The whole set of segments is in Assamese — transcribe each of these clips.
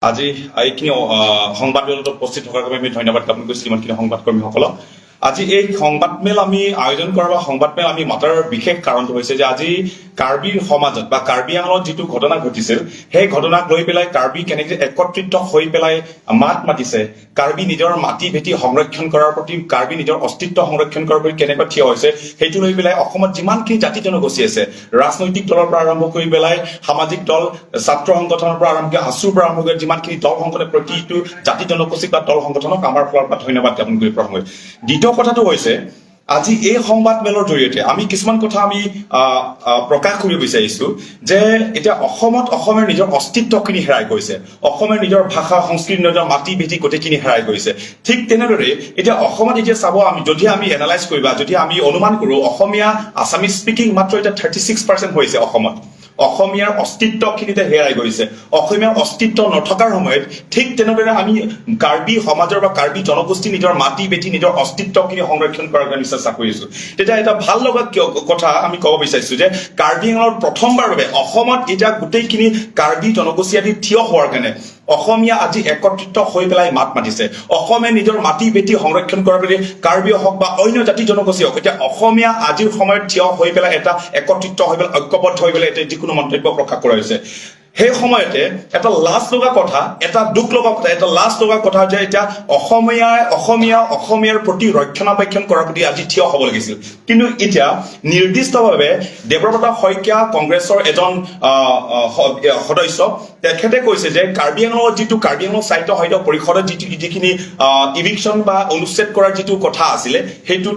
আজি এইখিনি সংবাদমেলত উপস্থিত থকাৰ বাবে আমি ধন্যবাদ জ্ঞাপন কৰিছোঁ ইমানখিনি সংবাদকৰ্মীসকলক। আজি এই সংবাদমেল আমি আয়োজন কৰা বা সংবাদমেল আমি মাতাৰ বিশেষ কাৰণটো হৈছে যে আজি কাৰ্বি সমাজত বা কাৰ্বি আংলঙত যিটো ঘটনা ঘটিছিল, সেই ঘটনাক লৈ পেলাই কাৰ্বি কেনেকৈ একত্ৰিত হৈ পেলাই মাত মাতিছে, কাৰ্বি নিজৰ মাটি ভেটি সংৰক্ষণ কৰাৰ প্ৰতি, কাৰ্বি নিজৰ অস্তিত্ব সংৰক্ষণ কৰাৰ প্ৰতি কেনেকৈ থিয় হৈছে, সেইটো লৈ পেলাই অসমত যিমানখিনি জাতি জনগোষ্ঠী আছে, ৰাজনৈতিক দলৰ পৰা আৰম্ভ কৰি পেলাই সামাজিক দল, ছাত্ৰ সংগঠনৰ পৰা আৰম্ভ কৰি আছুৰ পৰা আৰম্ভ কৰি যিমানখিনি দল সংগঠনে, প্ৰতিটো জাতি জনগোষ্ঠীক বা দল সংগঠনক আমাৰ ফালৰ পৰা ধন্যবাদ জ্ঞাপন কৰি প্ৰথমে। দ্বিতীয় কথাটো হৈছে, আজি এই সংবাদ মেলৰ জৰিয়তে আমি কিছুমান কথা আমি আহ, আহ, প্ৰকাশ কৰিব বিচাৰিছো যে এতিয়া অসমত অসমীয়াৰ নিজৰ অস্তিত্বখিনি হেৰাই গৈছে, অসমীয়াৰ নিজৰ ভাষা, সংস্কৃতি, নিজৰ মাটি ভেটি গোটেইখিনি হেৰাই গৈছে। ঠিক তেনেদৰে এতিয়া অসমত এতিয়া চাব, আমি যদি আমি এনালাইজ কৰিবা, যদি আমি অনুমান কৰো, অসমীয়া আছামিজ স্পিকিং মাত্ৰ এতিয়া 36% হৈছে অসমত। অসমীয়াৰ অস্তিত্বখিনিতে হেৰাই গৈছে। অসমীয়াৰ অস্তিত্ব নথকাৰ সময়ত ঠিক তেনেদৰে আমি কাৰ্বি সমাজৰ বা কাৰ্বি জনগোষ্ঠী নিজৰ মাটি ভেটি, নিজৰ অস্তিত্বখিনি সংৰক্ষণ কৰাৰ কাৰণে চেষ্টা কৰিছো। তেতিয়া এটা ভাল লগা কিয় কথা আমি ক'ব বিচাৰিছো যে কাৰ্বি আংলঙত প্ৰথমবাৰ বাবে অসমত এতিয়া গোটেইখিনি কাৰ্বি জনগোষ্ঠী আদি থিয় হোৱাৰ কাৰণে অসমীয়া আজি একত্ৰিত হৈ পেলাই মাত মাতিছে। অসমে নিজৰ মাটি ভেটি সংৰক্ষণ কৰাৰ বাবে কাৰ্বি হওক বা অন্য জাতি জনগোষ্ঠী হওক, এতিয়া অসমীয়া আজিৰ সময়ত থিয় হৈ পেলাই এটা একত্ৰিত হৈ পেলাই, ঐক্যবদ্ধ হৈ পেলাই এতিয়া যিকোনো মন্তব্য প্ৰকাশ কৰা হৈছে। সেই সময়তে এটা লাজ লগা কথা, এটা দুখ লগা কথা, এটা লাজ লগা কথা যে এতিয়া অসমীয়াই অসমীয়াৰ প্ৰতি ৰক্ষণাবেক্ষণ কৰাৰ প্ৰতি আজি থিয় হ'ব লাগিছিল। কিন্তু এতিয়া নিৰ্দিষ্টভাৱে দেৱব্ৰত শইকীয়া, কংগ্ৰেছৰ এজন সদস্য, তেখেতে কৈছে যে কাৰ্বি আংলঙত যিটো কাৰ্বি আংলং সাহিত্য সাহিত্য পৰিষদত যিটো যিখিনি ইভিকশ্যন বা অনুচ্ছেদ কৰাৰ যিটো কথা আছিলে, সেইটো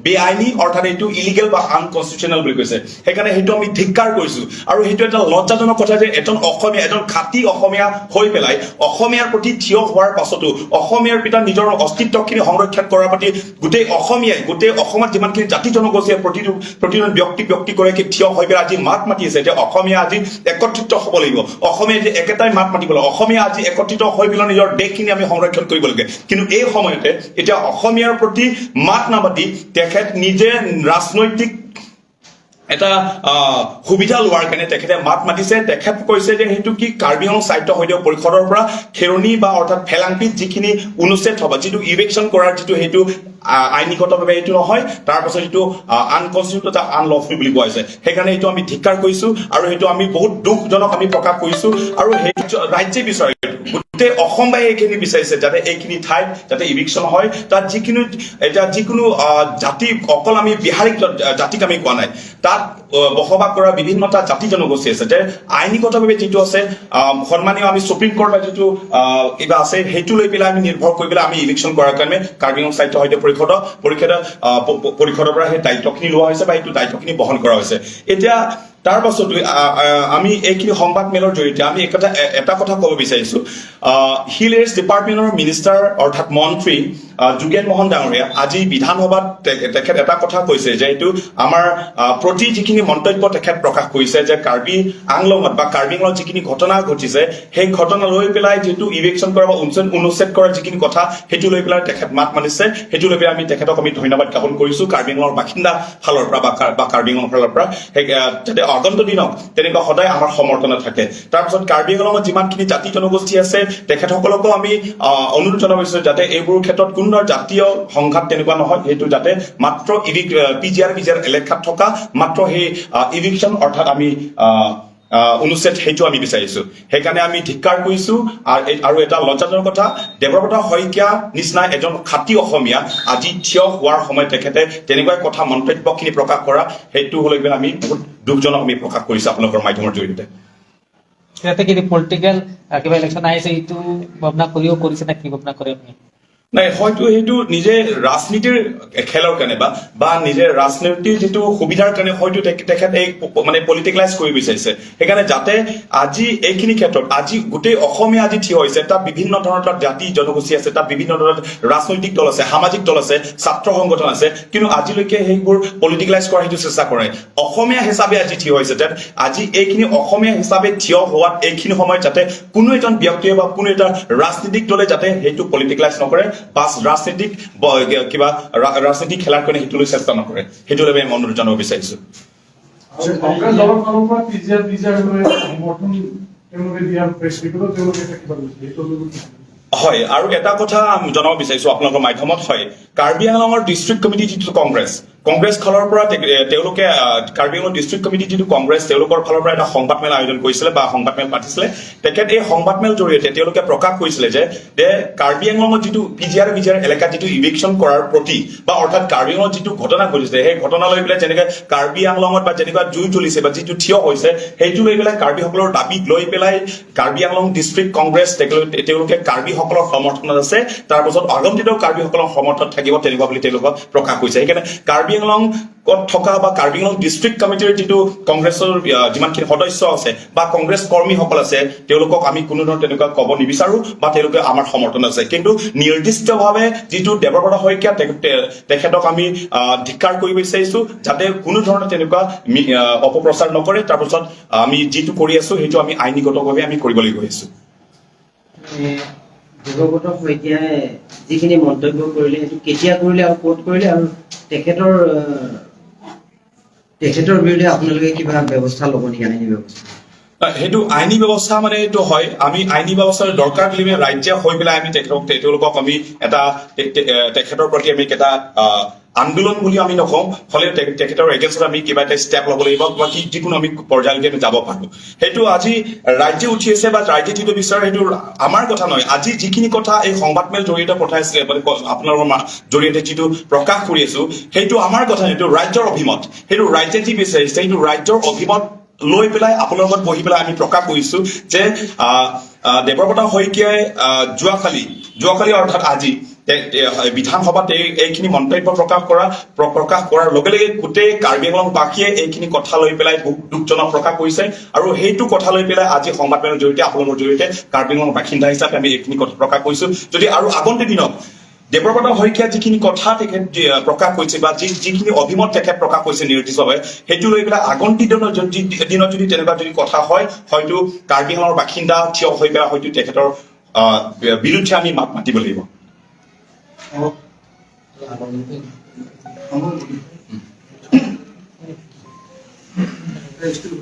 বেআইনী, অৰ্থাৎ এইটো ইলিগেল বা আনকনষ্টিটিউচনেল বুলি কৈছে। সেইকাৰণে সেইটো আমি ধিক্কাৰ কৰিছো আৰু সেইটো এটা লজ্জাজনক কথা যে এজন অসমীয়া, এজন খাঁটি অসমীয়া হৈ পেলাই অসমীয়াৰ প্ৰতি থিয় হোৱাৰ পাছতো, অসমীয়াৰ পিতা নিজৰ অস্তিত্বখিনি সংৰক্ষণ কৰাৰ প্ৰতি গোটেই অসমীয়াই, গোটেই অসমত যিমানখিনি জাতি জনগোষ্ঠীয়ে প্ৰতিজন ব্যক্তিগৰাকী থিয় হৈ পেলাই আজি মাত মাতি আছে যে অসমীয়া আজি একত্ৰিত হ'ব লাগিব, অসমীয়া আজি একেটাই মাত মাতিব লাগিব, অসমীয়া আজি একত্ৰিত হৈ পেলাই নিজৰ দেশখিনি আমি সংৰক্ষণ কৰিব লাগে। কিন্তু এই সময়তে এতিয়া অসমীয়াৰ প্ৰতি মাত নামাতি তেখেত নিজে ৰাজনৈতিক এটা সুবিধা লোৱাৰ কাৰণে তেখেতে মাত মাতিছে। তেখেত কৈছে যে সেইটো কি কাৰ্বি আংলং সাহিত্য সাহিত্য পৰিষদৰ পৰা খেৰণি বা অৰ্থাৎ ফেলাংপিত যিখিনি অনুচ্ছেদ হ'ব, যিটো ইভিকশ্যন কৰাৰ যিটো, সেইটো আইনীগতভাৱে এইটো নহয়। তাৰপাছত এইটো আনকনষ্টিটিউট, আনলফুল বুলি কোৱা হৈছে। সেইকাৰণে এইটো আমি ধিক্কাৰ কৰিছো আৰু সেইটো আমি বহুত দুখজনক আমি প্ৰকাশ কৰিছো। আৰু সেই ৰাজ্যে বিচাৰে, গোটেই অসমবাসী এইখিনি বিচাৰিছে যাতে এইখিনি ঠাইত যাতে ইভিকশ্যন হয়। তাত যিখিনি এতিয়া যিকোনো জাতি, অকল আমি বিহাৰীক জাতিক আমি কোৱা নাই, তাত বসবাস কৰা বিভিন্নটা জাতি জনগোষ্ঠী আছে যে আইনীগতভাৱে যিটো আছে, সন্মানীয় আমি সুপ্ৰিম কোৰ্ট বা যিটো কিবা আছে, সেইটো লৈ পেলাই আমি নিৰ্ভৰ কৰি পেলাই আমি ইভিকশ্যন কৰাৰ কাৰণে কাৰ্বি আংলং সাহিত্য সাহিত্য পৰিষদৰ পৰা সেই দায়িত্বখিনি লোৱা হৈছে বা সেইটো দায়িত্বখিনি বহন কৰা হৈছে। এতিয়া তাৰ পাছত আমি এইখিনি সংবাদ মেলৰ জৰিয়তে আমি এটা কথা ক'ব বিচাৰিছো। হিল এৰিয়াছ ডিপাৰ্টমেণ্টৰ মিনিষ্টাৰ অৰ্থাৎ মন্ত্ৰী যোগেন মোহন ডাঙৰীয়া আজি বিধানসভাত তেখেত এটা কথা কৈছে যে এইটো আমাৰ প্ৰতি যিখিনি মন্তব্য তেখেত প্ৰকাশ কৰিছে যে কাৰ্বি আংলঙত বা কাৰ্বি আংলঙত যিখিনি ঘটনা ঘটিছে, সেই ঘটনা লৈ পেলাই যিটো ইভিকশ্যন কৰা বা অনুচ্ছেদ কৰাৰ যিখিনি কথা, সেইটো লৈ পেলাই তেখেত মাত মাতিছে। সেইটো লৈ পেলাই আমি তেখেতক আমি ধন্যবাদ জ্ঞাপন কৰিছো কাৰ্বি আংলঙৰ বাসিন্দা ফালৰ পৰা বা কাৰ্বি আংলঙৰ ফালৰ পৰা, সেই যাতে আগন্তুক দিনত তেনেকুৱা সদায় আমাৰ সমৰ্থনত থাকে। তাৰপিছত কাৰ্বি আংলঙত যিমানখিনি জাতি জনগোষ্ঠী আছে, তেখেতসকলকো আমি অনুৰোধ জনাব বিচাৰিছো যাতে এইবোৰ ক্ষেত্ৰত কোনো ধৰণৰ জাতীয় সংঘাত তেনেকুৱা নহয়, সেইটো যাতে মাত্ৰ ইভিক পিজিআৰ এলেকাত থকা মাত্ৰ সেই ইভিকশ্যন অৰ্থাৎ আমি আহ, আহ, অনুচ্ছেদ, সেইটো আমি বিচাৰিছো। সেইকাৰণে আমি ধিক্কাৰ কৰিছো। আৰু এটা লজ্জাজনক কথা, দেৱব্ৰত শইকীয়া নিচিনা এজন খাঁটি অসমীয়া আজি থিয় হোৱাৰ সময়ত তেখেতে তেনেকুৱা কথা মন্তব্যখিনি প্ৰকাশ কৰা, সেইটো হ'লে আমি বহুত দুখজনক আমি প্ৰকাশ কৰিছো আপোনালোকৰ মাধ্যমৰ জৰিয়তে। ইয়াতে কি পলিটিকেল কিবা ইলেকশ্যন আহিছে, এইটো ভাৱনা কৰিও কৰিছে নে কি ভাৱনা কৰে আপুনি? নাই, হয়তো সেইটো নিজে ৰাজনীতিৰ খেলৰ কাৰণে বা নিজে ৰাজনীতিৰ যিটো সুবিধাৰ কাৰণে হয়তো তেখেত এই মানে পলিটিকেলাইজ কৰিব বিচাৰিছে। সেইকাৰণে যাতে আজি এইখিনি ক্ষেত্ৰত আজি গোটেই অসমীয়া আজি থিয় হৈছে। তাত বিভিন্ন ধৰণৰ তাত জাতি জনগোষ্ঠী আছে, তাত বিভিন্ন ধৰণৰ ৰাজনৈতিক দল আছে, সামাজিক দল আছে, ছাত্ৰ সংগঠন আছে, কিন্তু আজিলৈকে সেইবোৰ পলিটিকেলাইজ কৰাৰ সেইটো চেষ্টা কৰে। অসমীয়া হিচাপে আজি থিয় হৈছে, যাতে আজি এইখিনি অসমীয়া হিচাপে থিয় হোৱাত এইখিনি সময়ত যাতে কোনো এজন ব্যক্তিয়ে বা কোনো এটা ৰাজনীতিক দলে যাতে সেইটো পলিটিকেলাইজ নকৰে বা ৰাজনীতিক কিবা ৰাজনীতিক খেলাৰ কাৰণে সেইটো লৈ চেষ্টা নকৰে, সেইটো লৈ আমি অনুৰোধ জনাব বিচাৰিছো। কংগ্ৰেছ দলৰ ফালৰ পৰা পিজিআৰ লৈ সমৰ্থন তেওঁলোকে দিয়া প্ৰেছ ৰিপৰ্টত তেওঁলোকে এটা কিবা কৈছে, সেইটো কি? হয়, আৰু এটা কথা জনাব বিচাৰিছো আপোনালোকৰ মাধ্যমত। হয়, কাৰ্বি আংলঙৰ ডিষ্ট্ৰিক্ট কমিটি যিটো কংগ্ৰেছ, কংগ্ৰেছ ফালৰ পৰা তেওঁলোকে কাৰ্বি আংলং ডিষ্ট্ৰিক্ট কমিটি যিটো কংগ্ৰেছ, তেওঁলোকৰ ফালৰ পৰা এটা সংবাদমেল আয়োজন কৰিছিলে বা সংবাদমেল পাতিছিলে। তেখেত এই সংবাদমেল জৰিয়তে তেওঁলোকে প্ৰকাশ কৰিছিলে যে কাৰ্বি আংলঙত যিটো পিজিআৰ বিজিআৰ এলেকাত যিটো ইভিকশ্যন কৰাৰ প্ৰতি বা অৰ্থাৎ কাৰ্বি আংলঙত যিটো ঘটনা ঘটিছে, সেই ঘটনা লৈ পেলাই যেনেকে কাৰ্বি আংলঙত বা যেনেকুৱা জুই জ্বলিছে বা যিটো থিয় হৈছে, সেইটো লৈ পেলাই কাৰ্বিসকলৰ দাবীক লৈ পেলাই কাৰ্বি আংলং ডিষ্ট্ৰিক্ট কংগ্ৰেছ তেওঁলোকে কাৰ্বিসকলৰ সমৰ্থনত আছে, তাৰপাছত আগন্তুক দিনতো কাৰ্বিসকলৰ সমৰ্থনত থাকিব তেনেকুৱা বুলি তেওঁলোকক প্ৰকাশ কৰিছে। সেইকাৰণে কাৰ্বি আংলঙত থকা বা কাৰ্বি আংলং ডিষ্ট্ৰিক্ট কমিটিৰ যিটো কংগ্ৰেছৰ যিমানখিনি সদস্য আছে বা কংগ্ৰেছ কৰ্মীসকল আছে, তেওঁলোকক আমি কোনো ধৰণৰ তেনেকুৱা ক'ব নিবিচাৰো বা তেওঁলোকে আমাৰ সমৰ্থন আছে। কিন্তু নিৰ্দিষ্টভাৱে যিটো দেৱব্ৰত শইকীয়া, তেখেতক আমি ধিক্কাৰ কৰিব বিচাৰিছো, যাতে কোনো ধৰণৰ তেনেকুৱা অপপ্ৰচাৰ নকৰে। তাৰপাছত আমি যিটো কৰি আছো, সেইটো আমি আইনীগতভাৱে আমি কৰিবলৈ গৈ আছো। দেৱব্ৰত শইকীয়াই যিখিনি মন্তব্য কৰিলে, সেইটো কেতিয়া কৰিলে আৰু ক'ত কৰিলে আৰু তেখেতৰ বিৰুদ্ধে আপোনালোকে কিবা ব্যৱস্থা ল'ব নেকি, আইনী ব্যৱস্থা? সেইটো আইনী ব্যৱস্থা মানে এইটো হয়, আমি আইনী ব্যৱস্থাৰ দৰকাৰ বুলি আমি ৰাজ্য হৈ পেলাই আমি তেখেতক তেওঁলোকক আমি এটা তেখেতৰ প্ৰতি আমি এটা আন্দোলন বুলি আমি নকওঁ, হ'লেও তেখেতৰ এগেইনষ্টত আমি কিবা এটা ষ্টেপ ল'ব লাগিব বা কি যিকোনো আমি পৰ্যায়লৈকে আমি যাব পাৰো। সেইটো আজি ৰাজ্যে উঠি আছে বা ৰাজ্যে যিটো বিচাৰে, সেইটো আমাৰ কথা নহয়। আজি যিখিনি কথা এই সংবাদমেল জৰিয়তে পঠাইছে, মানে আপোনালোকৰ জৰিয়তে যিটো প্ৰকাশ কৰি আছো, সেইটো আমাৰ কথা নহয়, সেইটো ৰাজ্যৰ অভিমত। সেইটো ৰাজ্যে যি বিচাৰিছে, সেইটো ৰাজ্যৰ অভিমত লৈ পেলাই আপোনাৰ লগত বহি পেলাই আমি প্ৰকাশ কৰিছো যে আহ, আহ, দেৱব্ৰত শইকীয়াই যোৱাকালি অৰ্থাৎ আজি বিধানসভাত এইখিনি মন্তব্য প্ৰকাশ কৰাৰ লগে লগে গোটেই কাৰ্বি আংলংবাসীয়ে এইখিনি কথা লৈ পেলাই দুখজনক প্ৰকাশ কৰিছে। আৰু সেইটো কথা লৈ পেলাই আজি সংবাদমেলৰ জৰিয়তে, আপোনালোকৰ জৰিয়তে কাৰ্বি আংলং বাসিন্দা হিচাপে আমি এইখিনি কথা প্ৰকাশ কৰিছো। যদি আৰু আগন্তুক দিনত দেৱব্ৰত শইকীয়া যিখিনি কথা তেখেত প্ৰকাশ কৰিছে বা যিখিনি অভিমত তেখেত প্ৰকাশ কৰিছে নিৰ্দিষ্টভাৱে, সেইটো লৈ পেলাই আগন্তুক দিনত যদি তেনেকুৱা যদি কথা হয়, হয়তো কাৰ্বি আংলঙৰ বাসিন্দা থিয় হৈ পেলাই হয়তো তেখেতৰ বিৰুদ্ধে আমি মাত মাতিব লাগিব। হ'ব।